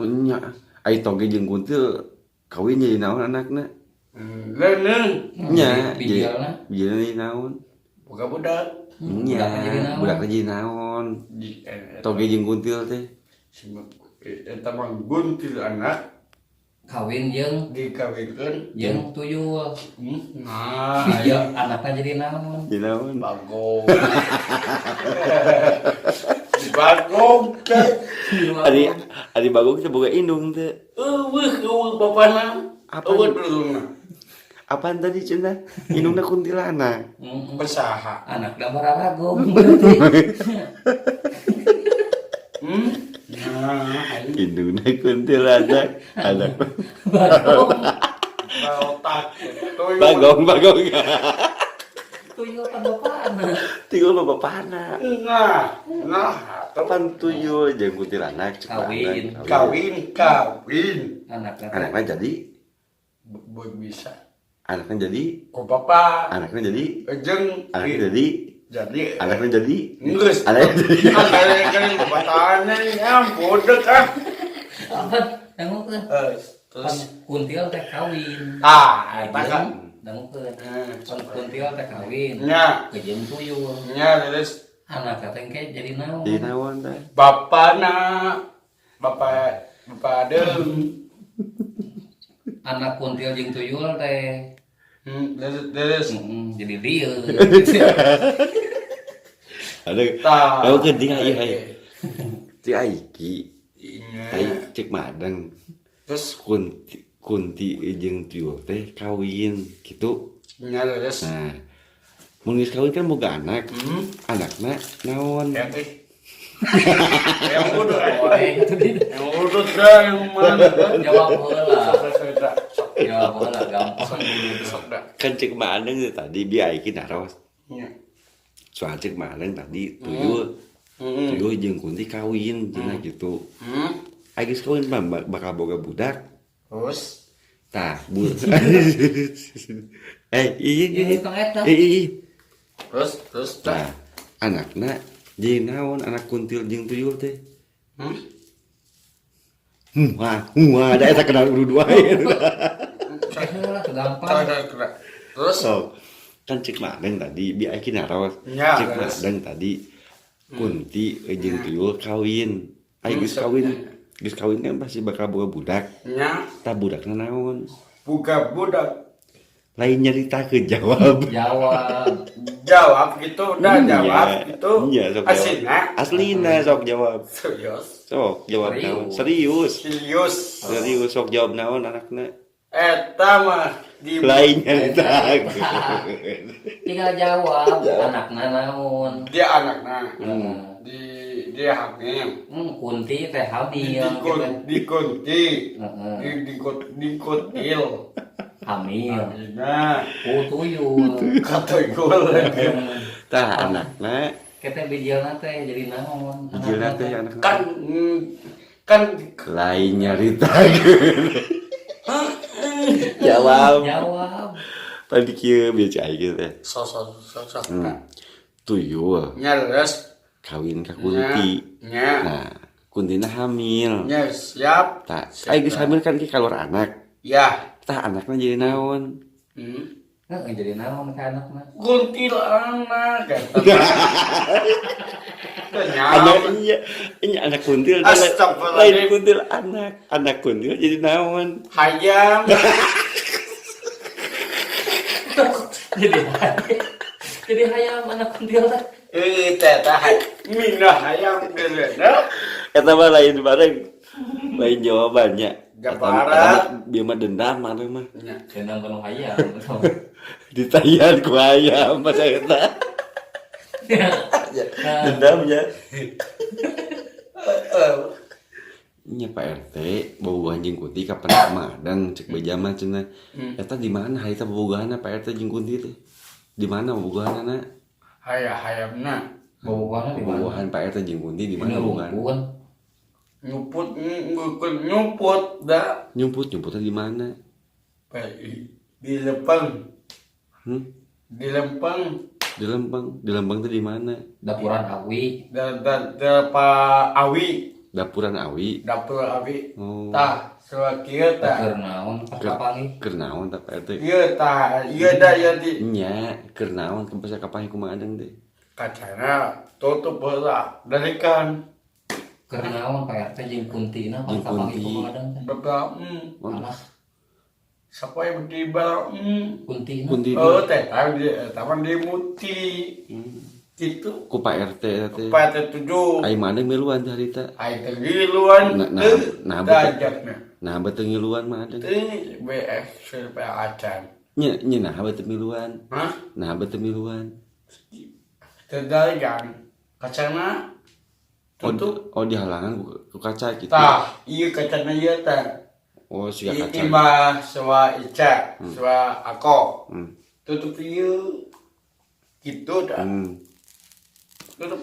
Nya, ai toge jeung kuntil kawin jadi naon anakna? Leungeun. Nya, Bijilna. Bijilna jadi naon? Boga budak. Nya, Budakna jadi naon? Budakna jadi naon? Di Toge jeung kuntil teh. Eta mah guntil anak Kawin jeung dikawinkeun. Jeung tuyul. Nah, Iya, anaknya jadi naon? Jadi naon? Bagong. Di bagong teh. Ari ari bagong teh boga indung teh. Euweuh, euweuh bapana. Apa? Euweuh dulurna. Apaan tadi cenah? Indungna kuntilanak. Heeh. Pesaha? Anak da mararagong berarti. Nah, aing Indungna kuntilanak, anak Bagong. Otak. Tuyul. Bagong, bagong. Tuyul kan bapana. Tuyul mah bapana. Nah, nah, Kapan tuyul jeung kuntilanak cek Kawin. anak. Kawin, kawin. Anaknya teh Anaknya jadi Bisa. Anaknya jadi Ku bapak anaknya jadi jeung anaknya jadi jadi anaknya jadi geus. Anaknya jadi. Anaknya kan bapaknya ya bodek ah. Apa? Dangukeun. Eh, Pan terus kuntil teh kawin. Ah, eta kan. Dangukeun. Pan kuntil teh kawin. Nya, Jeung tuyul. Nya terus. Anak teh engke jadi naon? Jadi naon teh? Bapana, bapak bapak deung. Anak kuntil jeung tuyul teh. Terus terus. Jadi lieur. Ada. Tah. Tahu ke dia ieu ai. Ti aiki. Nya. Ai cek madang. Terus. Kunti kunti jeung tuyul teh kawin gitu. Nya, terus. Nah, mun geus kawin kan boga anak. Anakna naon? Yang eh yang udah Oke, itu dia. yang udah dah yang mana? Jawab heula. Sok sok dah, sok. Jawab heula, gampang. Sok dah. Kan cek madang teh tadi bi aiki naros. Nya. Soal cek madang tadi tuyul tuyul jeung kunti kawin cenah gitu. Ai geus kawin mah bakal boga budak. Terus. Tah, bu. Eh, iya iya. Iya, tong eta. Eh, iya. Terus terus dah. Tah, anakna jadi naon anak kuntil jeung tuyul teh? Hmm? Wah, wah, da eta kenal urut wae. Heula tuh gampang. Sok, sok, sok. Terus. So, kan cek madang tadi bi aiki naros. Ya, Cek terus. madang tadi kunti jeung tuyul kawin. Ai geus kawin, geus kawin kan pasti bakal boga budak. Nya. Tah, budakna naon? Buka budak. Lain nyaritakeun, jawab. Jawab. Jawab gitu udah. Iya. Jawab gitu. Iya, sok jawab. Asina. Aslina sok jawab. Serius? Sok jawab naon? Serius. Serius. Serius, sok jawab naon anakna? Eta mah di Lain nyaritakeun. Tinggal jawab anakna naon. Dia anakna di dia hamil. Kunti teh Di hamil di, gitu. Di kunti. Heeh. Di kuntil. Hamil. Nah. Ku tuyul. Katuyul. Tah, anakna Kita bijilna teh jadi naon? Bijilna teh anakna. Kan kan. Lain nyaritakeun. Jawab. Jawab. Tadi kieu bieu cai aing teh. So so so so. Tuyul Nya, terus. Kawin ka kunti. Nya. Nah, kuntina hamil. Nya, siap. Tah, ai geus hamil kan ki keluar anak. Ya. Tah, anakna jadi naon? Heeh, jadi naon ka anakna? Kuntilanak. Anak, iya, iya, anak kuntil teh Astagfirullahaladzim. lain kuntil anak, anak kuntil jadi naon? Hayam. Jadi hayam anak kuntil teh. Eh, teh teh minah hayam geus. Eta mah lain bareng. Lain jawabannya. Eta Jabara. eta mah bieu mah dendam atuh mah. Nya. Dendam penuh hayam. Ditayan ku hayam pas eta. Dendamnya. Heeh. Nya, Pak RT bobogohan jeung Kunti kapan madang cek beja mah cenah. Eta di mana harita bobogohanna Pak RT jeung Kunti teh? Di mana bobogohanna? Hayam hayamna. Bobogohanna di mana? Bobogohan Pak RT jeung Kunti di mana Ini bobogohan? rumpun. Nyuput, nyuput, nyuput dah. Nyumput, nyumputnya di mana? Di lempeng. Hmm? Di lempeng. Di lempeng, di lempeng teh di mana? Dapuran awi. Dan dan dan Pak Awi. Dapuran awi. Dapur awi. Oh. Tah, soal kieu tah. Keur naon pas kapanggih? Keur naon tah Pak RT? Ieu tah, ieu da ieu di Nya, keur naon ke pas kapanggih ku Mang Adeng teh? Kacana tutup heula dari kan Keur naon Pak RT jeung kuntina pas Jeung kapanggih ku kunti. Mang Adeng teh? Bapak Alah, sapoe di bar kuntina. Kunti Oh, teh tahu di taman di muti. Gitu. ku Pak RT eta teh. Pak RT 7. Ai Mang Adeng miluan teh harita. Ai teh ngiluan. Nah, nah, nah, betul. Dajakna. Nah, beuteung ngiluan Mang Adeng. Teu BS sampai acan. Nya, nya nah beuteung miluan. Hah? Nah, beuteung miluan. Teu dalian. Kacana Oh, tutup. oh di halangan ku kaca gitu. Tah, ieu kacana ieu tah. Oh, siga kaca. Imah sewa Ica, sewa ako. Tutup ieu. Gitu dah. Tutup.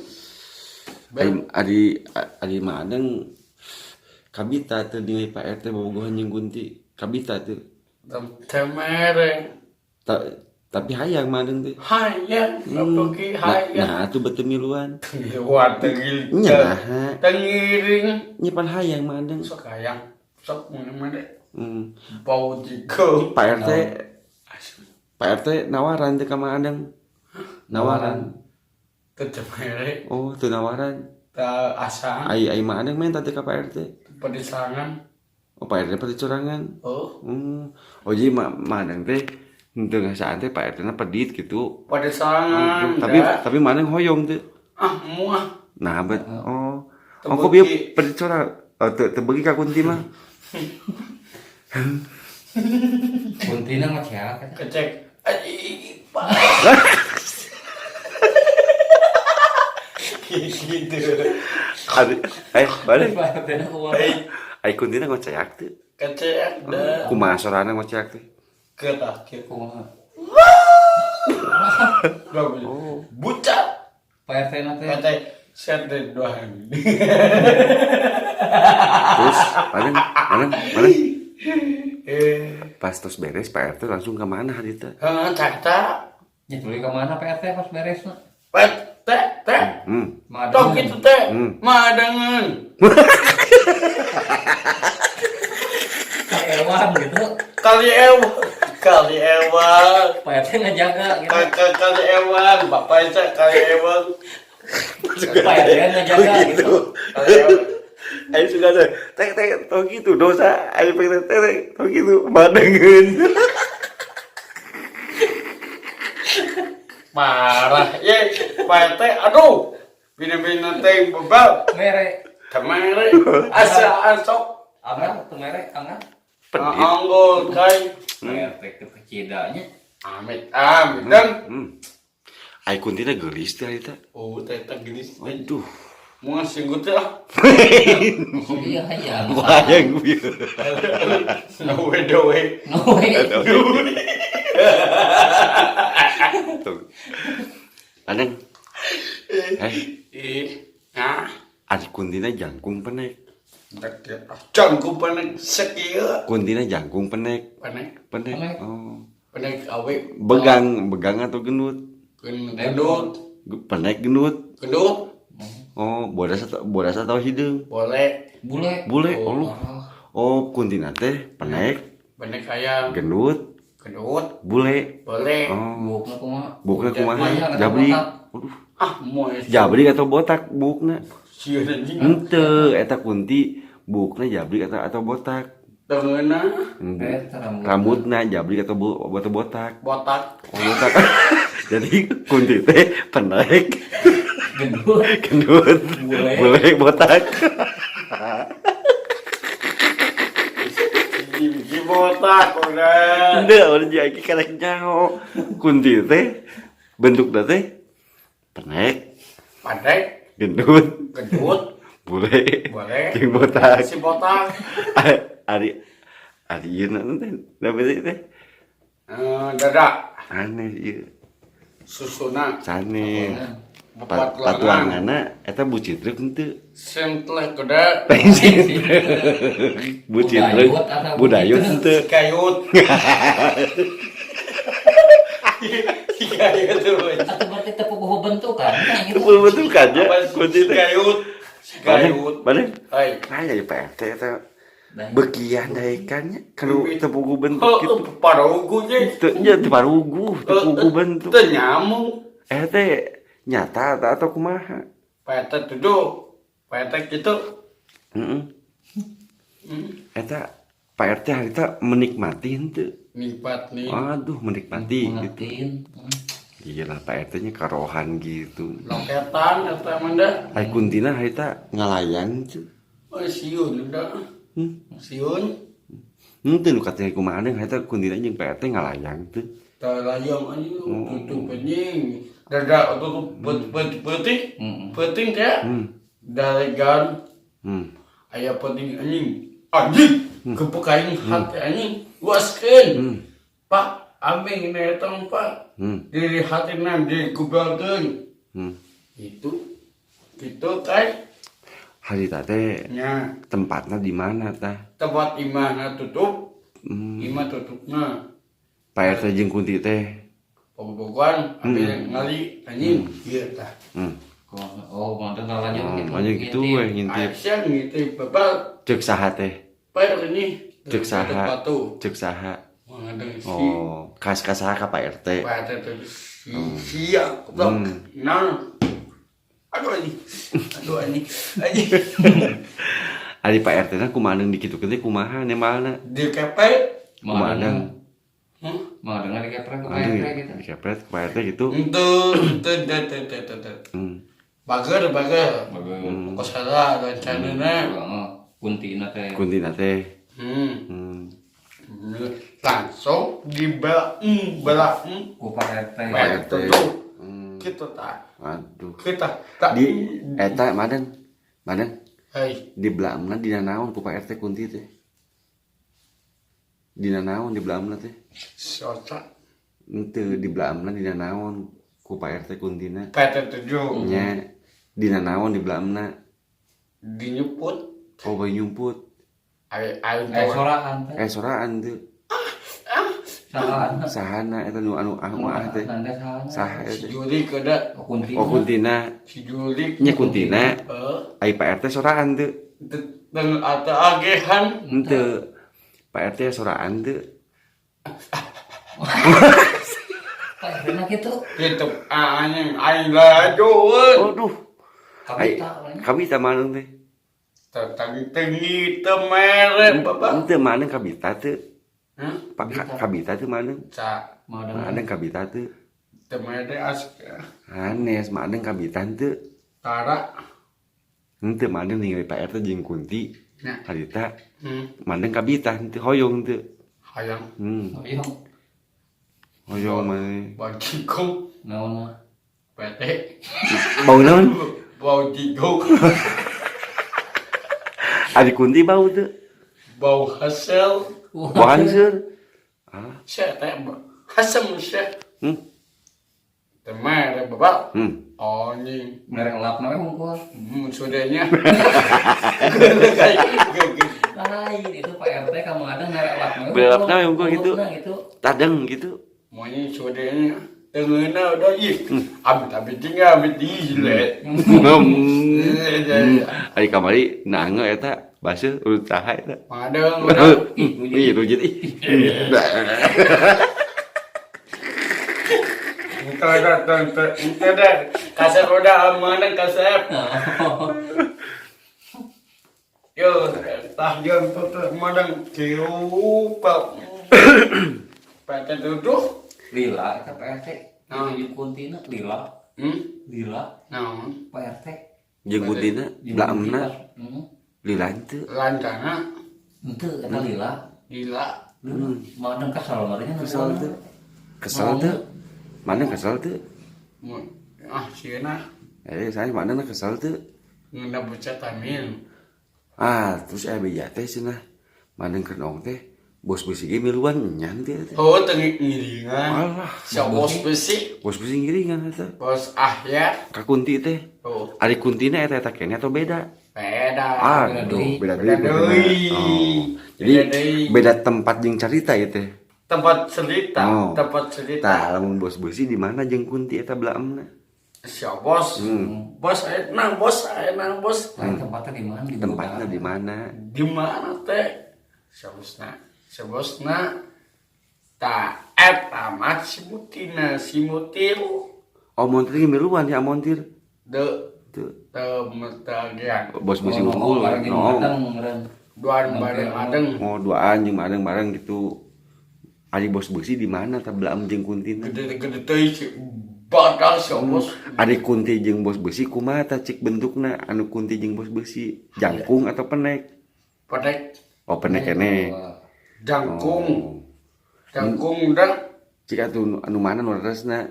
Ai ari ari Mang Adeng kabita teu ningali Pak RT bobogohan jeung Kunti. Kabita teu. Temere. Tapi hayang Mang Adeng teh. Hayang, pergi Nah, hayang. nah atuh beuteung miluan. Wah, tenggil. Nya naha. Tengiring. Nya pan hayang Mang Adeng. Sok hayang. Sok mana-mana. Bau jiko. Pak RT Pak RT nawaran teh ka Mang Adeng. Nawaran. Temere. Oh, teu nawaran. Ta asa. Ai ai Mang Adeng menta teh ka Pak RT. Pedisangan. Oh, Pak RT pedicurangan. Oh, Oh, jadi Mang Adeng teh henteu ngasaan teh Pak RT na pedit gitu. Pedisangan. Tapi tapi Mang Adeng hoyong teh. Ah, muah. Nah, bet oh. Oh, kok Tebeuki. bieu pedicurang. Oh, teu teu beuki ka Kunti mah. Kuntina ngeceak eta. Kecek. Ai, Pak. Gitu. Ari balik. Pak RT na kumaha? Ai Kuntina ngoceak teh. Kecek dah. Kumaha sorana ngoceak teh? Ketah kieu. Kumaha? Oh. Bucat. Pak RT na teh. Kata set deh dua hari. Terus mana mana mana pas tos beres Pak RT langsung ke mana hari teh? Heeh, cakta. Nya tuluy ka mana Pak RT pas beresna? Pet, teh, teh. Mang Tok Adeng. gitu teh. Madangan. Ka Erwan gitu. Kali ewan. Kali ewan. Pak RT ngajaga gitu. Kakak kali ewan. Bapak Ica kali ewan. Pak RT ngajaga gitu. Kali ewan. Ayo suka teh teh teh tau gitu dosa ayo pengen teh teh tau gitu madengeun. Marah. Ye, Pak RT, aduh. Bina-bina teh bebal. Mere. Kemare. Asa asok. Anggar teu mere, anggar. Pedit. Anggol kai. Pak RT kepecidanya. Amit amit dan. Ai Kuntina geulis teh hari teh. Oh, teh teh gelis. Aduh. Mau singgut lah. Iya hayang. Wayang bieu. No way, no way. No way. Tuh. Aneng. Ih, nah, Ari Kuntina jangkung penek. Jangkung panek sekieu. Kuntina jangkung penek. Panek, Penek. Penek. Oh. panek awe Begang, begang atau gendut? gendut, Penek gendut. gendut. Oh, bodas atau hideung? Boleh. Bule. Bule. Oh, lu. Oh, Kuntina teh penek, Panek ayam, gendut, gendut, bule. boleh. Oh, Buukna kumaha? buukna kumaha? Jabrik atau Jabrik. botak? Aduh, Ah, moe. jabrik atau botak buukna? Sieun anjing. Henteu, eta Kunti buukna jabrik atau botak. Tengeuna Eta rambut. Rambutna jabrik atau atau botak. botak. Oh, botak. Jadi Kunti teh penek, Gendut. gendut, Bule. bule botak. Gigi botak udah. Henteu, urang jadi karek nyaho. Kunti teh bentukna teh penek, Panek, gendut, gendut, bule, boleh. jeung botak. Si botak. Ari ari ieu na teh, da teh. Dada Aneh ieu. susuna Sanes. Patuangan. Patuanganna eta Bu Citruk henteu. Sentleh kuda Bu Citruk, Budayut atau Budayut Bu Citruk? henteu. Kayut. Kayut tuh. Atau berarti teu puguh bentukan kan gitu. Betul kan ya? Apa Kunti teh. Kayut. Gayut. Balik. Hai. Nah, jadi Pak RT eta Dah. bekian daekannya kalau teu puguh bentuk Oh, gitu. parogu ge. Teu nya teu paruguh, teu puguh bentuk. Teu nyamuk. Eh teh nyata atau kumaha? Pak RT duduk. Pak RT gitu. Heeh. Eta Pak RT harita menikmati henteu. Nikmat nih. Aduh, menikmati gitu. Ngertiin. Gila Pak RT-nya karohan gitu. Loketan eta mah da. Ai kuntina harita ngalayang teu. Oh, siun udah. Hmm. Siun. Henteu nu katanya kumaha deung harita kuntina jeung Pak RT ngalayang teu. Talayang anjing tutup anjing. Dada tutup putih. Penting teh. Dalegan aya penting anjing. Anjing gepuk aing hati anjing. Luaskeun. Pak, aming netong Pak. Diri hatina digubalkeun. Itu gitu kan Harita teh nya tempatna di mana tah? Tempat imahna tutup. Imah tutupna. Pak RT jeung Kunti teh. Bobogohan abi ngali anjing ieu tah. Oh, mantan lanjut gitu. Lanjut gitu we ngintip. Aisyah ngintip bebal. Cek saha teh? Per ini Cek saha? Batu. Cek saha? Mengadang si Oh, kas ka saha ka Pak RT? Pak RT teh si sia goblok. Nah. Aduh anjing. Aduh anjing. Anjing. Ari Pak RT na kumaha deung dikitukeun teh kumaha nembalna? Di kepe. Kumaha deung? Hmm? Mau dengar dikepret ke Pak Aduh, RT gitu. dikepret ke Pak RT gitu. Ente ente ente ente ente. Bager bager. Bagus. Kos salah rencanana. Heeh. Kuntina teh. Kuntina teh. Langsung di belak Ku Pak RT. Pak RT tuh. Kita tak. Aduh. Kita tak. Di eta madan. Madan Hei, di belamna dina naon ku Pak RT Kunti teh? Dina naon di belamna teh? soca. Henteu di belamna dina naon ku Pak RT Kuntina? Pak RT tujuh. Nya dina naon di belamna? Dinyuput. Oh, bae nyumput. Ai ai Eh soraan teh. Eh soraan teu. Sahaan. Sahana eta nu anu ah ah teh. Nanda sahana. Saha eta Si teh? Juli kada. Oh, Kuntina. Oh, Kuntina. Si Juli. Nya Kuntina. Eh, Ai Pak RT soraan teu. dan atau agehan. Henteu. Pak RT soraan teu. Pak RT na gitu. Gitu anjing aing lajueun. Aduh. Ai Kabita we. kabita manung teh. Tetang tengi teu mere bapak. Henteu manung kabita teu. Hah? Pak kabita teu manung. Ca Mau dengar. Manung kabita teu. teu mere as Anes manung kabita teu. tara. Henteu manung ningali Pak RT jeung Kunti. Nya. Harita Hmm. manung kabita henteu hoyong teu. Hayang Hoyong. Hoyong maneh. bau jigong Naon mah. PT Bau naon? Bau jigong. Ari Kunti bau teu. Bau hasil. Bau hanseur. Ah. Sia teh hasem sia. Teu mere bapak. Anjing. Merek lap na we hungkul. Sudahnya. Lain itu Pak RT kamu ada merek lap na we. Merek lap na we hungkul gitu. Nah, gitu. Tadeng gitu. Maunya sudahnya. Tengeuna udah ih. Amit amit tinggal amit di. Ari kamari naange eta baseuh urut saha eta. Madeng udah. Ih, rujit ih. Ente dah ente ente dah. Kasep udah mana kasep. Yo, tah jeung tuh madeng kieu pak. Pak duduk. Lila eta Pak RT. Naon? Itu jeung Kuntina lila. Lila Naon? Pak RT. Jeung Kuntina belamna Heeh. lila teu. Lancana Henteu eta lila. gila. Madeng kesel marina. Kesel teu. Kesel teu. Mana kesel teu? Ah, sieuna Eh, saya mana kesel teu? ngeuna bucat amin. Ah, terus beja teh cenah. Mandeng keur noong teh bos besi ge miluan nyan teh teh. Oh, teu ngiringan. Alah, Si bos besi, bos besi ngiringan eta. bos ah ya. Ka Kunti teh. Oh, Ari Kuntina eta eta keneh atau beda? beda. Aduh, beda Beda deui. deui. Oh. Jadi Beda deui. beda tempat jeung carita ieu teh. Tempat cerita, Oh. tempat cerita. Tah, lamun bos besi di mana jeung Kunti eta belaemna? Si bos. Bos aya nang bos, aya nang bos. Lain tempatnya di mana? Di Tempatnya di mana? Di mana teh? Si bosna. Si bosna. Ta eta mah si mutina, si mutil. Oh, montir ge miluan ya montir. De Tuh. teu metagian. Bos besi Oh, unggul. bareng jeung No. Adeng meureun. Duaan bareng adeng. Oh, duaan jeung bareng-bareng gitu. Ari bos besi di mana tah belaam jeung kuntina? Gede-gede teh si badal si bos. Ari kunti jeung bos besi kumaha tah cik bentukna anu kunti jeung bos besi? Jangkung atau penek? Pedek Oh, penek keneh. jangkung. Jangkung dah. Cik atuh anu mana nu leresna?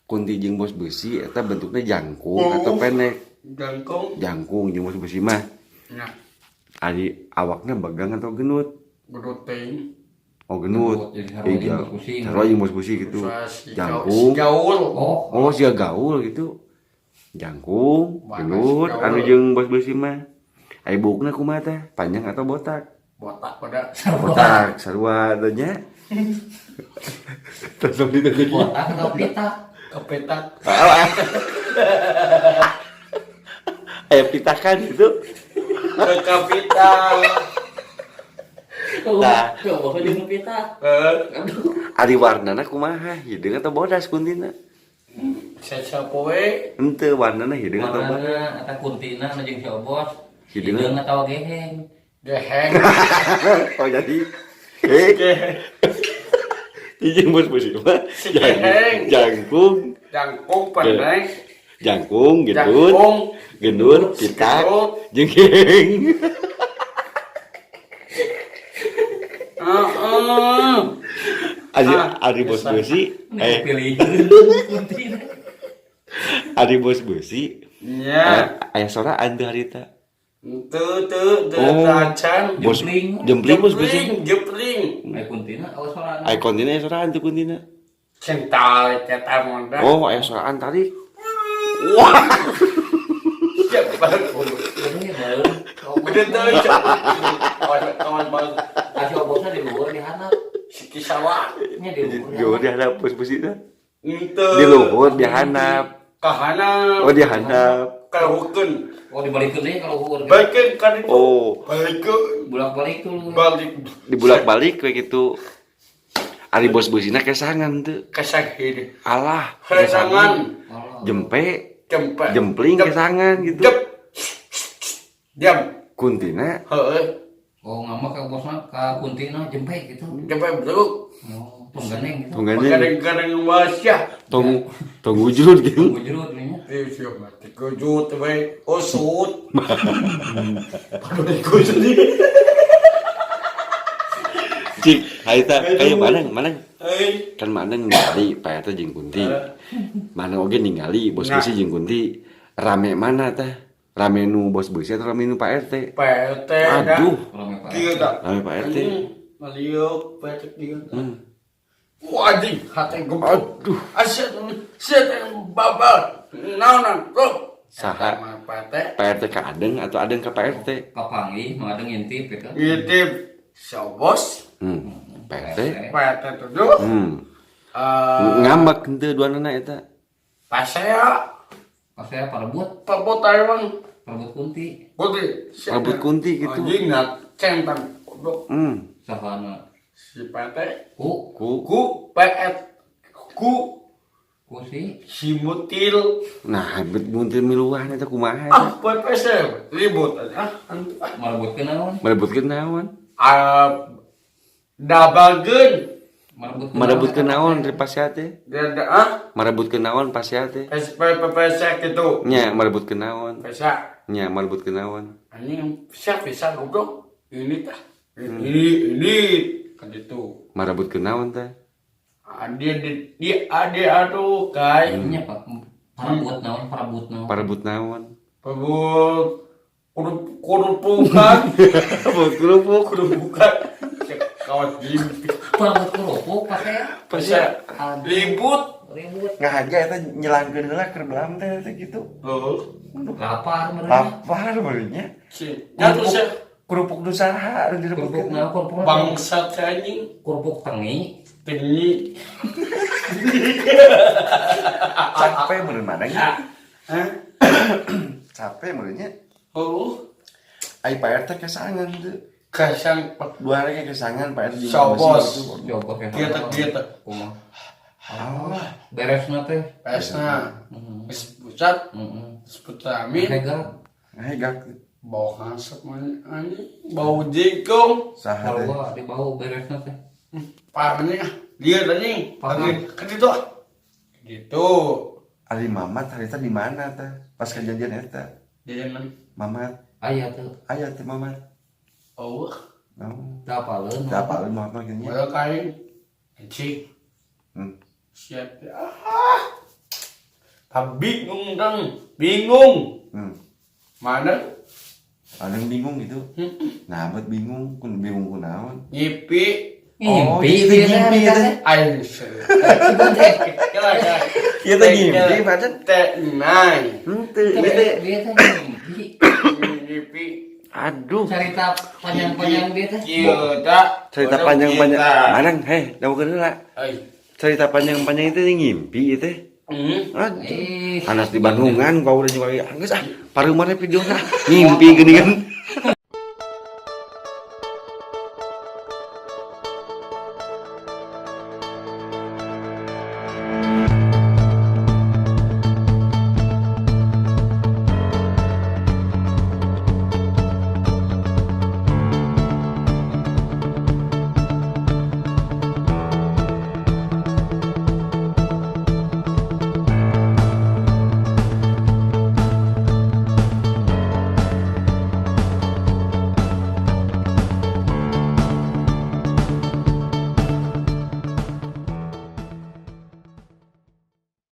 Kunti jeung bos besi eta bentukna jangkung atau pendek? Jangkung. Jangkung jeung bos besi mah. Nah, Ari awakna begang atau genut? gede teuing. Oh, genut. Jadi sarua jeung bos besi. Sarua jeung bos besi gitu. Si Jangkung. gaul. Oh, Oh, sia gaul gitu. Jangkung, Mana genut, si gaul. anu jeung bos besi mah. Ari buukna kumaha tah? Panjang atau botak? Botak pada Botak, sarua teh nya. Terus ditanya. Botak atau pitak? Kepetak. Aya pitakan itu. Kepitak. Tah. Coba jeung pitak. Eh, Ari warnana kumaha? Hideung atau bodas kuntina? sapoe Henteu warnana hideung atau bodas? Warnana eta kuntina anu jeung si Obos. Hideung. Hideung atau geheng? Geheng. Oh jadi Geheng. jeung bos besi mah Si geheng. jangkung, Jangkung pendek. jangkung, gendut, Jangkung. gendut, pitak, Gendut. jeung geheng. Heeh. Ari Ah, ari bos bisa. besi, Ini eh pilih kuntina. ari bos besi, Nya. aya soraan teu harita. Teu teu teu Oh. tacan. Bos Jempling. jempling bos besi. Jepling. Aya kuntina awas sorana. Aya kontina aya soraan teu kuntina. Cental cetar monda. Oh, aya soraan tarik. Wah, Cepat. Gede bae. Gede teuing. Kawan kawan banget. Kasih obosna di luhur di handap. Si Kisawa. Nya di luhur. jauh di handap bos besi teh. Henteu. Di luhur di handap. Kahana. Oh, di handap. Kahukeun. Oh dibalikeun deui ka luhur. Balikeun ka ditu. Oh, Balikeun. Bolak-balik tuh lu. Balik. dibulak-balik kayak gitu. Ari bos besina kesangan tuh. Kesahid. Alah, Kesangan. Oh. Jempe, Jempe. jempling Jep. kesangan gitu. Jep. Diam. Kuntina Heeh. Oh ngambek ka bosna ka kuntina jempe gitu. Jempe bro. Oh, tong gandeng gitu. tong gandeng, Gadeng-gadeng wasya. tong tong wujud gitu. Tong wujud nya. Ih, siapa mati kujut we. Osut. Aduh, dikujut nih. Cik, harita kayak mana mana Euy. kan mana ningali Pak RT jeung Kunti. Mana oge ningali bos Nah. besi jeung Kunti. Rame mana tah? Rame nu bos besi atau rame nu Pak RT? PRT dah. Aduh, Rame Pak. Kieu tah. rame Pak RT. Maliuk PRT kieu tah. Hmm. Wah, anjing, hate gebuk. Aduh. Asyik, asyik babal. Naonan, bro. Saha? Eta mah PRT. Pak RT ke Adeng atau Adeng ke Pak RT? Kapanggih mah adeng ngintip gitu. Ngintip si bos, Hmm. Pak RT. PRT tujuh. Hmm. Eh, Ngambek henteu duanana eta. pasea, Pas saya parebut, perbut emang. parebut kunti. Kunti. Parebut kunti gitu. Anjing nak centang. Goblok. Hmm. Sahana Si PRT ku Ku. ku PRT ku ku si si mutil Nah, bet muntil miluan eta kumaha eta? ah PPC ribut ah antu ah marebutkeun naon? Merebutkeun naon? Ah, dabageun Marebutkeun Merebutkeun naon dari pasea teh? da ah Merebutkeun naon pasea teh? PPC gitu Nya, merebutkeun naon? PC Nya, merebutkeun naon? anjing bisa bisa goblok ini tah ini kan itu Merebutkeun naon teh? Ah, dia dia dia dia aduh kai Nya Pak. Parebut naon, parebut naon. Parebut naon? Pebut kurupukan Parebut kerupuk. kurupukan kawan jimpi Parebut kerupuk pas saya. bisa ribut Ribut. Ngahaja eta nyelangkeun heula keur belam teh teh gitu. oh Lapar mereka. Lapar barunya. si jatuh sih Kerupuk nu saha anu Kerupuk direbutkeun? naon kerupuk bangsat si anjing kerupuk tengi. tinggi Capek meureun mana nya? Hah? Capek meureunnya. Oh, Ai Pak RT kesangan tuh. Kasang 2 hari kesangan Pak RT jeung Sobos. besi gitu. Joko ke. Kieu teh, kieu teh. Kumaha? Allah. Beresna teh. Pesna. Geus pucat, geus putami, Hega. Ngahegak. Bau hasep mana anjing, bau jengkong. Saha teh? Bawa dibau beresna teh. Parahnya ah, lieur anjing. Paham. Lagi kan itu ah. Gitu. Ari Mamat harita di mana teh? Pas kejadian eta. Jajanan. Mamat, Aya tuh. Aya teh Mamat. Oh, No. Teu apaleun. Teu apaleun Mamat mah kieu nya. modal kain. Anjing. Siap. Ah. Ah, bingung dong, bingung. Mana? Ada yang bingung gitu. Nah, buat bingung, kun bingung kunaon. Nyipi. Oh, Ngimpi gitu, dia teh, ngimpi teh. teh. Ayo. Kela, kela. Ieu teh ngimpi badan. Teh nai. Henteu, ieu teh. Dia teh ngimpi. Nyipi. Aduh. Cerita panjang-panjang dia teh. Kieu ta. Cerita panjang-panjang. Marang, heh, da bukan heula. Ai. Cerita panjang-panjang itu ngimpi itu teh. Aduh. Ih. Anas di Bandungan kau udah juga geus ah, pareuman videona ngimpi geuningan.